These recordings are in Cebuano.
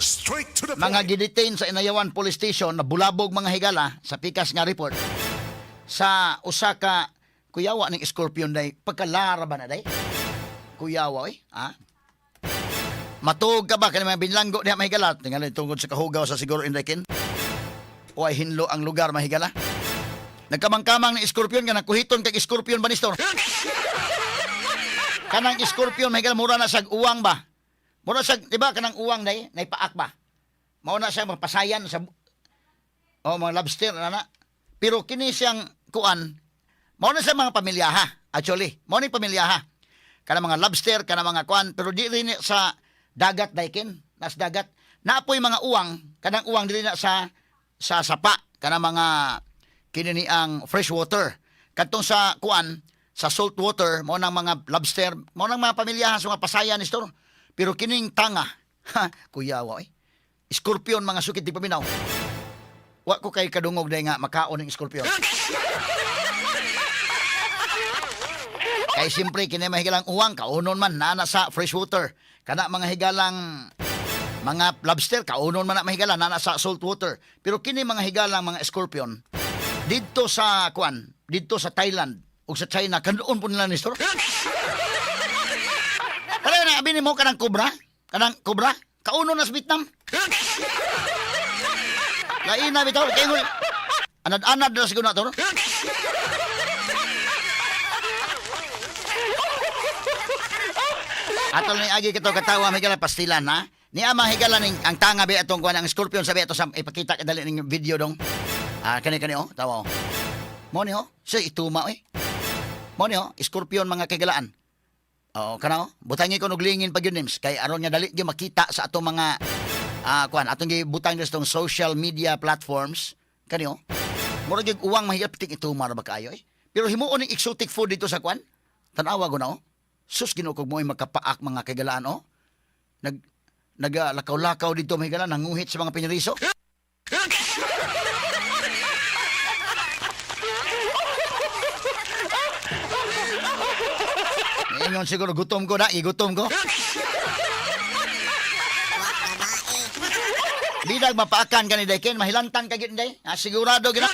Straight to the Mga point. Gidetain sa Inayawan Police Station na bulabog, mga higala, sa pikas nga report sa usa ka kuyawa ning scorpion day, pagkalara ba na day, kuyawa oy, ha. Matuog ka ba kani mga binlanggo diha, mahigala? Tingali tungod sa kahugaw sa siguro indekin o ay hinlo ang lugar, mahigala. Nagkamang-kamang ni scorpion nga nakuhiton kag scorpion ba ni store. Kanang scorpion, mahigala, mura na sag uwang ba. Mura sag, di ba kanang uwang day naipaak ba? Mao na siya mapasayan sa oh, mga lobster na na. Pero kini siyang kuan, mao na sa mga pamilyaha actually. Mao ni pamilyaha. Kana mga lobster, kana mga kuan, pero di rin sa dagat daikin, nas dagat. Naapoy mga uwang, kanang uwang dili na sa sapa, kana mga kini ni ang fresh water. Kadtong sa kuan, sa salt water, mao nang mga lobster, mao nang mga pamilyahan sa mga pasayan ni store. Pero kining tanga, ha, kuyawa eh. Scorpion, mga sukit di paminaw. Wa ko kay kadungog day nga makaon ng scorpion. Kay siyempre kini mahigalang uwang kaunon man nana sa fresh water. Kana mga higalang mga lobster kaunon man na, mahigala, nana sa salt water. Pero kini mga higalang mga scorpion didto sa kuan, didto sa Thailand ug sa China kanoon po nila ni store. Kaya na abi nimo kanang cobra, kaunon na sa Vietnam. Lain na bitaw kay mo. Anad-anad na siguro na to, no? Atol ni agi kito katawa, may pastilan ha. Ni ama higala ning ang tanga bi atong kuan, ang scorpion sabi ato sa ipakita kadali ning video dong. Ah, kani kani oh, tawa oh. Mo ni oh, sa ituma eh. Mo ni oh, scorpion, mga kagalaan. Oo, kana oh. Butangi ko og lingin pag yun names kay aron nga dali gyud makita sa atong mga kuan, atong gibutang sa atong social media platforms kani oh. Mura gyud uwang, mahigit pitik ituma ra ba kaayo eh. Pero himuon ning exotic food dito sa kuan. Tan-awa ko na oh. Sus, Ginoo kog mo'y magkapaak, mga kagalaan oh. Nag nagalakaw-lakaw dito, mahigala, nanguhit sa mga piniriso. Ingon siguro gutom ko na, igutom ko. Bidag mapaakan ka ni Daiken, mahilantan ka gid day. Ah, sigurado gid.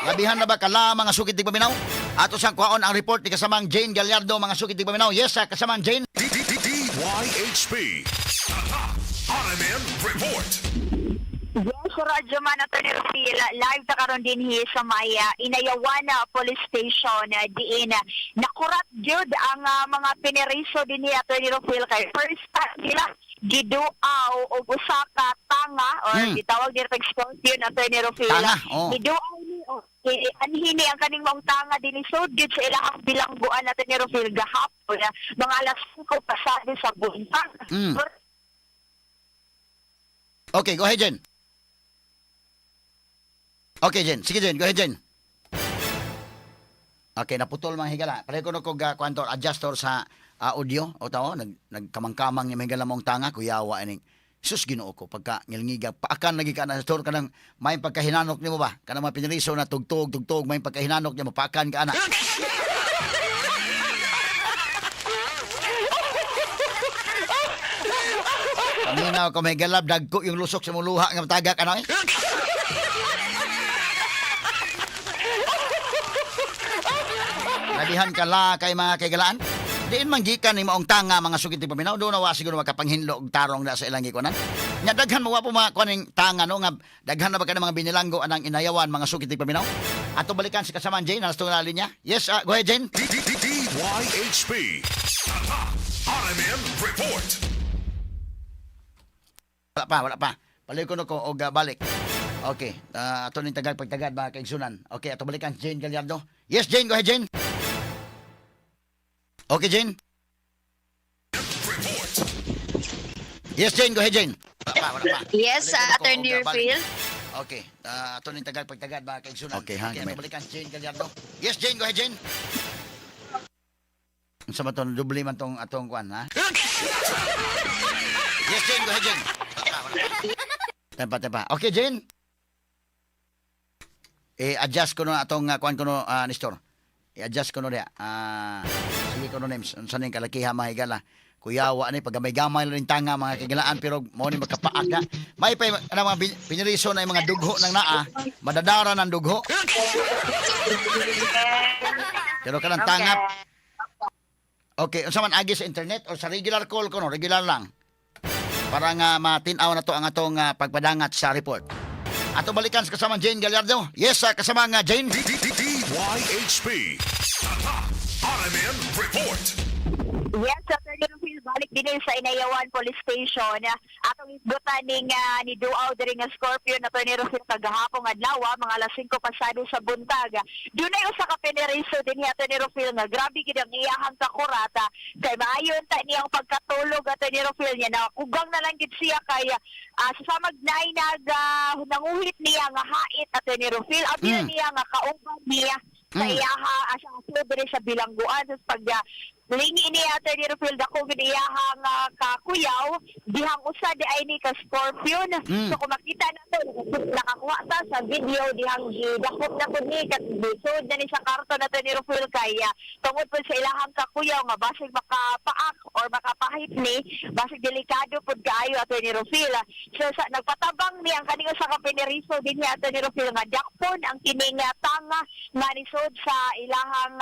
Labihan na ba kala, mga sukit di paminaw? Ato sang kuhaon ang report ni kasamang Jane Gallardo, mga sukit di paminaw. Yes, sa kasamang Jane. DYHP. Tatak RMN Report. Yes, Radyo Man, Atty. Rufil, live ta karon dinhi sa may Inayawan Police Station diin nakurat gyud ang mga pineriso dinhi, Atty. Rufil, kay first time nila giduaw og usa ka tanga or gitawag diri pag scorpion, Atty. Rufil. Tanga, oh. Giduaw ni oh, anhi ni ang kaning maong tanga dinhi sud gyud sa ilahang bilangguan, Atty. Rufil, gahapon mga alas 5 pasado sa buntag. Okay, go ahead, Jen. Okay, Jen. Sige, Jen. Go ahead, Jen. Okay, naputol, mga higala. Pareho ko no kog kwantor, adjustor sa audio. O tao, nagkamang-kamang ni mga higala mong tanga, kuyawa ining. Sus, Ginoo ko, pagka ngilngiga, paakan lagi ka na sa kanang may pagkahinanok nimo ba? Kanang mga piniriso na tugtog, tugtog, may pagkahinanok nimo, paakan ka ana. Paminaw ko may galab, dagko yung lusok sa muluha nga matagak ano eh. Labihan ka la kay mga kaigalaan. Diin man gikan ni maong tanga, mga sugit di paminaw, doon na wa siguro makapanghinlo og tarong na sa ilang gikunan. Nya daghan mo wa po mga kuaning tanga no nga daghan na ba ka ng mga binilanggo anang Inayawan, mga sugit di paminaw. Ato balikan si kasamaan Jane alas na linya. Yes, go ahead, Jane. DYHP. Tatak RMN Report. Wala pa, wala pa. Palayo ko no ko og balik. Okay, ato ning tagad pagtagad, mga kaigsunan. Okay, ato balikan si Jane Gallardo. Yes, Jane, go ahead, Jane. Okay, Jane. Report. Yes, Jane, go ahead, Jane. Wala pa, wala pa. Yes, Palayo ko no ko og, Attorney balik. Phil. Okay, ato ning tagad pagtagad, mga kaigsunan. Okay, ha, okay, ato balikan si Jane Gallardo. Yes, Jane, go ahead, Jane. Unsa man to, dubli man tong atong kuan, ha? Yes, Jane, go ahead, Jane. Wala pa, wala pa. Tempa, tempa. Okay, Jane. Eh, adjust ko no atong kuan ko no, Nestor. I-adjust ko no diya. Ah, sige ko no names. Unsa ning kalakiha, mahigala. Kuyawa ni paggamay-gamay lang rin tanga, mga kagilaan, pero mo ni makapaak na. May pa ano, mga piniriso na yung mga dugho ng naa, madadara ng dugho. Pero kanang tangap. Okay, unsa man agi sa internet or sa regular call ko, no, regular lang. Para nga matin-aw na to ang atong pagpadangat sa report. Ato balikan sa kasamang Jane Gallardo. Yes, sa kasamang Jane. D D D DYHP. Tatak RMN Report. Yes, Attorney Rufil, balik din sa Inayawan Police Station. Atong isgutan ning ni Duaw diri nga Scorpion, Attorney Rufil, kagahapon adlaw, mga alas 5 pasado sa buntag. Dunay usa ka pineriso dinhi, Attorney Rufil, nga grabe gid ang iyahang kakurata kay maayon ta niyang pagkatulog, Attorney Rufil, niya nakugang na lang gid siya kay sa samag nay nag nanguhit niya nga hait, Attorney Rufil. Abi niya nga kauban niya sa iyaha sa aso diri sa bilangguan sa pag lingi ni Attorney Rufil, dako gid iyahang kakuyaw dihang usa di ay ni ka scorpion. So kung makita nato, nakakuha ta sa video dihang gidakop na pud ni kat bisod na ni sa karton, Attorney Rufil, kay tungod pud sa ilahang kakuyaw nga basig makapaak or makapahit ni, basig delikado pud kaayo, Attorney Rufil. So sa nagpatabang ni ang kaning usa ka pineriso dinhi, Attorney Rufil, nga dakpon ang kining tanga nga nisod sa ilahang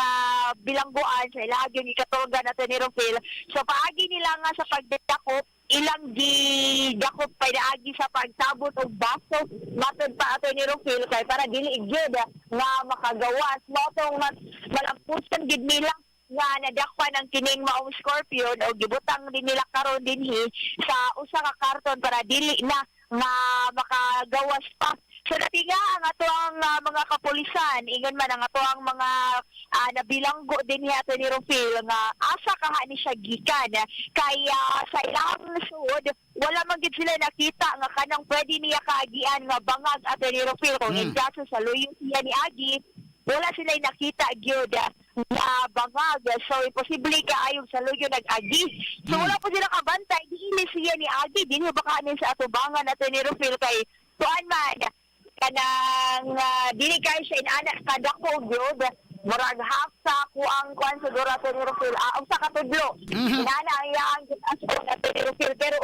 bilangguan, sa ilahang yung ikatulgan, Attorney Rufil. So paagi nila nga sa pagdakop, ilang gidakop pinaagi sa pagtabot og baso, matod pa, Attorney Rufil, kay para dili gyud nga makagawas mao tong malampusan gid nila nga nadakpan ang kining maong scorpion o gibutang din nila karon dinhi sa usa ka karton para dili na nga makagawas pa. So natinga ang atoang mga kapulisan, ingon man ang atoang mga nabilanggo din ni Atty. Rufil nga asa kaha ni siya gikan. Kaya sa ilang suod, wala man gid sila nakita nga kanang pwede niya kaagian nga bangag, Atty. Rufil. Kung in kaso sa luyo siya ni Agi, wala sila nakita gyud na bangag. So imposible kaayo sa luyo nag-agi. So wala po sila kabantay, diili siya ni Agi. Dinhi baka ni sa atubangan, Atty. Rufil, kay tuan man kanang dili kay siya inana kadako gyud, murag half sa kuang kuan siguro, Atty. Rufil, usa ka tudlo. Inana ang iyahang gitaas, Atty. Rufil, pero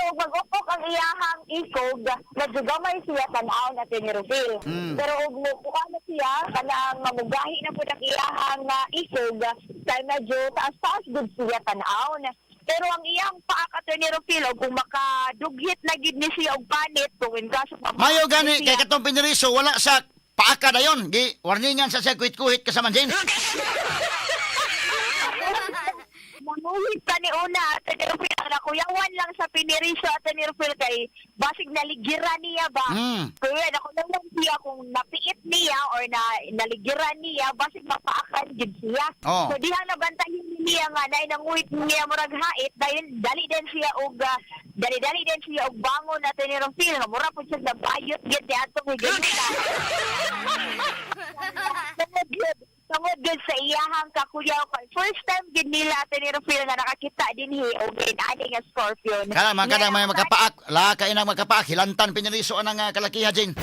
og mag-upok ang iyahang ikog, medyo gamay siya tan-aw na Rufil. Pero og mukuha na siya, kanang mamugahi na po ang iyahang ikog, kay medyo taas-taas gud siya tan-aw. Pero ang iyang paak, Atty. Rufil, og kung makadughit na gid ni siya og panit, kung in kaso Mayo gani siya- kay katong piniriso wala sa paaka dayon. Gi warningan sa siya kuhit-kuhit kasama Jane. Nanguhit ka ni una, Atty. Rufil, ang nakuyawan lang sa piniriso, Atty. Rufil, kay basig naligiran niya ba? Kuya, nakuyawan siya kung napiit niya or na naligiran niya, basig mapaakan gid siya. Oh. So diha nabantayan niya nga na nanguhit niya murag hait dahil dali din siya og dali-dali din siya og bangon, Atty. Rufil, nga mura pud siya nabayot gid di atong higayon. Tungod gyud sa iyahang kakuyaw kay first time gid nila, Atty. Rufil, nga nakakita dinhi og ani nga scorpion. Kana man kanang may makapaak, la kay nang makapaak hilantan piniriso ang kalakiha, Jane.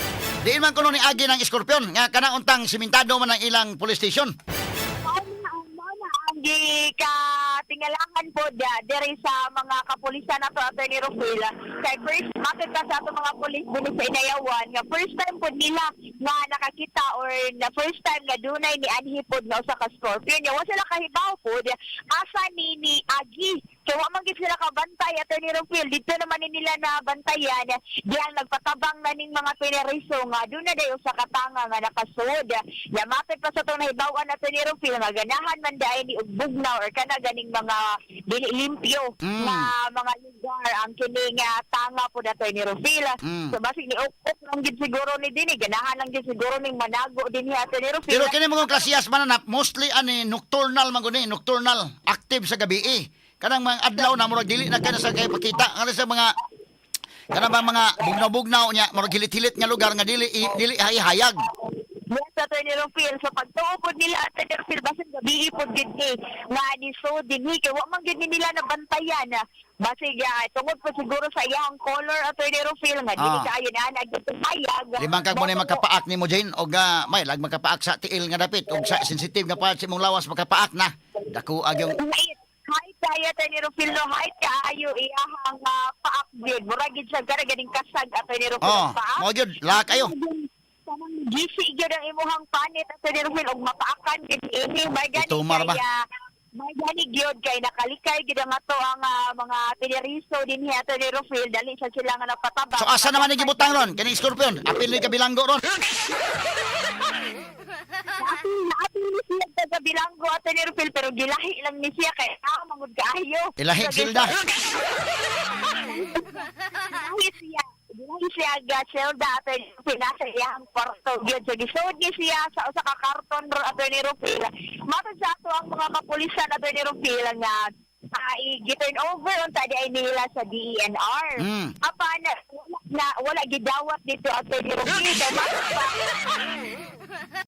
Diin man kuno ni agi ng eskorpyon nga kana untang simentado man ang ilang police station. Mao na ang gi katingalahan po da diri sa mga kapulisan nato, Atty. Rufil, kay first matod ka sa ato mga pulis dinhi sa Inayawan nga first time po nila nga nakakita or na first time nga dunay ni anhi pod nga usa ka scorpion. Nya wa sila kahibaw pod asa ni agi kay wa man gid sila kabantay, Atty. Rufil. Dito naman ni nila na bantayan diyan nagpatabang na ning mga pineriso nga doon na dayo sa katanga nga nakasud. Ya matod pa sa itong nahibaw-an, Atty. Rufil, nga ganahan man dahil ni og bugnaw or kana ganing mga dili limpyo nga mga lugar ang kining tanga po na ni Rufil. So basig ni ok lang gid siguro ni dinhi, ganahan lang gid siguro ning manago dinhi, Atty. Rufil. Pero kini mga klasiyas man na mostly ani nocturnal man gud ni, nocturnal, active sa gabi eh. Kanang mga adlaw na murag dili na kay na sa kay pakita nga sa mga kanang bang mga bugnaw-bugnaw niya murag hilit-hilit nga lugar nga dili dili hayag. Yes, Atty. Rufil. So pagtuo pod nila, Atty. Rufil, basin gabi pod gid ni nga ni so dinhi kay wa man gid ni nila nabantayan. Basig tungod po siguro sa iyang color, Atty. Rufil, nga dili kaayo na nagtayag. Limang kag mo ni makapaak nimo, Jane, og may lag makapaak sa tiil nga dapit og sa sensitive nga part sa imong lawas makapaak na. Dako ag yung Mait. Hi tayo, Atty. Rufil, no? Hi kaayo iyahang paak gyud. Mura gid siya gara ganing kasag, Atty. Rufil, Oh, ang paak. mao gyud, la kayo. Kanang gisi gyud ang imuhang panit, Atty. Rufil, og mapaakan gyud ini. May gani Itumar ba? kay, may gani gyud kay nakalikay gyud ang ato ang mga pineriso dinhi, Atty. Rufil, dali sa sila nga napatabang. So asa naman ni gibutang ron? Kani scorpion, apil ni kabilanggo ron. Naapil ni siya sa bilanggo, Atty. Rufil, pero gilahi lang ni siya kay mangud kaayo. Ilahi So, silda. Gilahi siya. Gilahi siya ga Zelda, Atty. Rufil, nasa iyang kwarto gyud. So gisuod ni siya sa usa ka karton ro, Atty. Rufil. Matod sa ato ang mga kapulisan, Atty. Rufil, nga i-turn over unta di ay nila sa DENR. Apan wala na wala gidawat dito, Atty. Rufil. Kay matod pa